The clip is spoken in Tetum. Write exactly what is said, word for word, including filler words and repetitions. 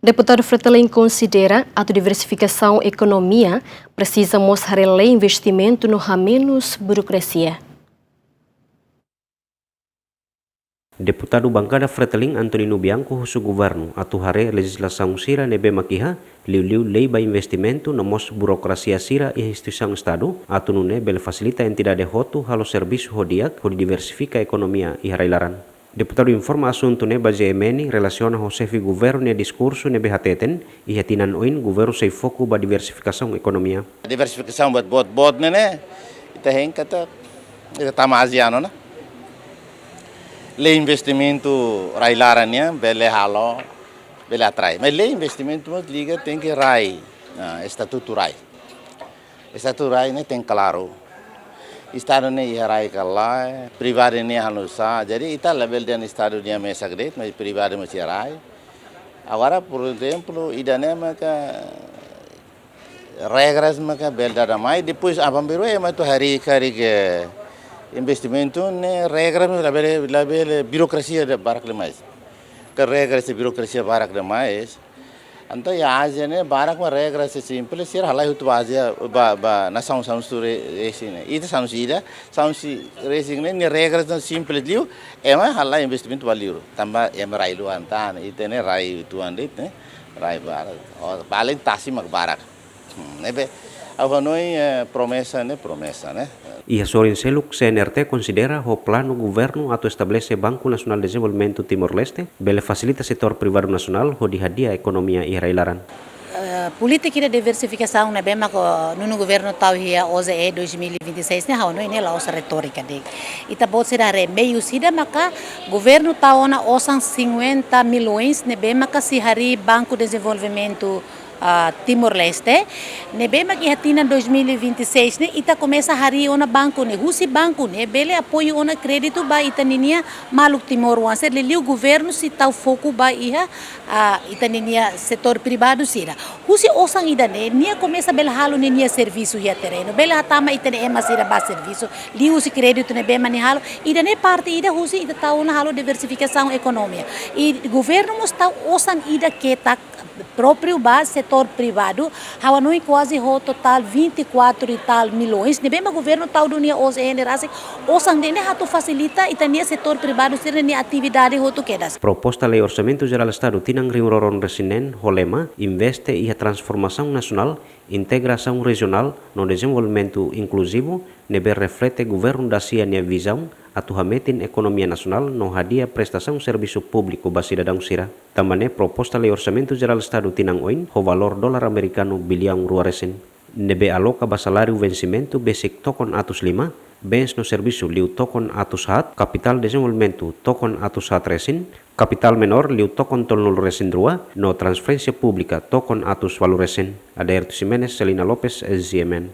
Deputadu Fretilin konsidera atu diversifikasaun ekonomia presiza mós haree lei investimentu no hamenus burokrasia. Deputadu Bankada Fretilin Antonino Bianco husu governu atu haree lejizlasaun sira ne'ebé mak iha, liuliu lei ba investimentu no mós burokrasia sira iha instituisaun Estadu, atu nune'e bele fasilita entidade hotu halo servisu ho di'ak hodi diversifika ekonomia iha rai-laran. Deputadu informa asuntu ne'e ba G M N relasiona ho xefe governu nia diskursu ne'ebé hateten, iha tinan oin governu sei foku ba diversifikasaun ekonomia. Diversifikasaun buat, buat, buat ne'e ne'e, ita hein katak, ita tama Ázia ona. Lei investimentu rai-laran nian, bele halo, bele atrai. Mas lei investimentu mós liga tenke rai, ah, estatutu rai. Estatutu rai ne'e tenke klaru. Estadu ne'e iha rai ka lae, privadu ne'e halo nu'usá. Jadi ita labele dehan Estadu nia mesak de'it, mas privadu mós iha rai. Agora, por ezemplu, ida-ne'e maka regras maka bele dada mai, depois aban-bainrua ema atu harii karik, eh, investimentu ne'e regras maka labele, labele burokrasia barak demais. Ke regras burokrasia barak demais. Entaun iha Ázia ne'e barak mak regras simples, sira halai hotu ba Ázia, ba, ba nasaun sanulu-resin ne'e. Ita sanulu-resin ida, sanulu-resin ne'e, nia regras ne'e simples liu, ema halai investimentu ba liur. Tanba ema rai luan tan, ita ne'e rai uitoan de'it ne'e, rai barak. Oh, paling tasi mak barak. Hmm, ne'ebé, ha'u hanoin, eh, promesa ne'e, promesa ne'e. Iha sorin seluk, C N R T konsidera ho planu governu atu estabelese Banku Nasionál Dezenvolvimentu Timor-Leste, bele fasilita setór privadu nasionál hodi hadi'a ekonomia iha rai-laran. Eh, polítika ida diversifikasaun ne'ebé mak, eh, nonu governu tau iha O J E dois mil e vinte e seis ne'e, ha'u hanoin ne'e la'ós retórika de'it. Ita-boot sira haree meius ida maka governu tau ona osan cinquenta milhões ne'ebé maka sei harii Banku Dezenvolvimentu, ah, Timor-Leste, ne'ebé mak iha tinan dois mil e vinte e seis ne'e ita komesa harii ona banku ne'e, husi banku ne'e bele apoiu ona kréditu ba ita ninia maluk timoroan sira, liuliu governu sei tau foku ba iha, ah, ita ninia setór privadu sira. Husi osan ida-ne'e, nia komesa bele halo ninia servisu iha terrenu, bele hatama ita-nia ema sira ba servisu, liuhusi kréditu ne'ebé mak nia halo, ida-ne'e parte ida husi ita tau ona halo diversifikasaun ekonomia. I governu mós tau osan ida ketak própriu ba setór privadu, ha'u hanoin kuaze ho totál vinte e quatro e tal milhões, ne'ebé mak governu tau duni iha O J E ne'e rasik, osan ne'e ne'e atu fasilita ita-nia setór privadu sira-nia atividade hotu kedas. Proposta Lei Orsamentu Jerál Estadu tinan rihun rua ruanulu-resin-neen ho lema, investe iha transformasaun nasionál, integrasaun rejionál no dezenvolvimentu inkluzivu, ne'ebé reflete governu dasia nia vizaun atu hametin ekonomia nasionál no hadi'a prestasaun servisu públiku ba sidadaun sira. Tanba ne'e proposta Lei Orsamentu Jerál Estadu tinan oin ho valór dolar amerikanu biliaun rua resin, ne'ebé aloka ba saláriu vensimentu besik tokon atus lima, bens no servisu liu tokon atus haat, kapitál dezenvolvimentu tokon atus haat resin, kapitál menór liu tokon tolunulu-resin-rua, no transferénsia públika tokon atus ualu resin. Adairto Ximenes, Celina Lopes, G M N.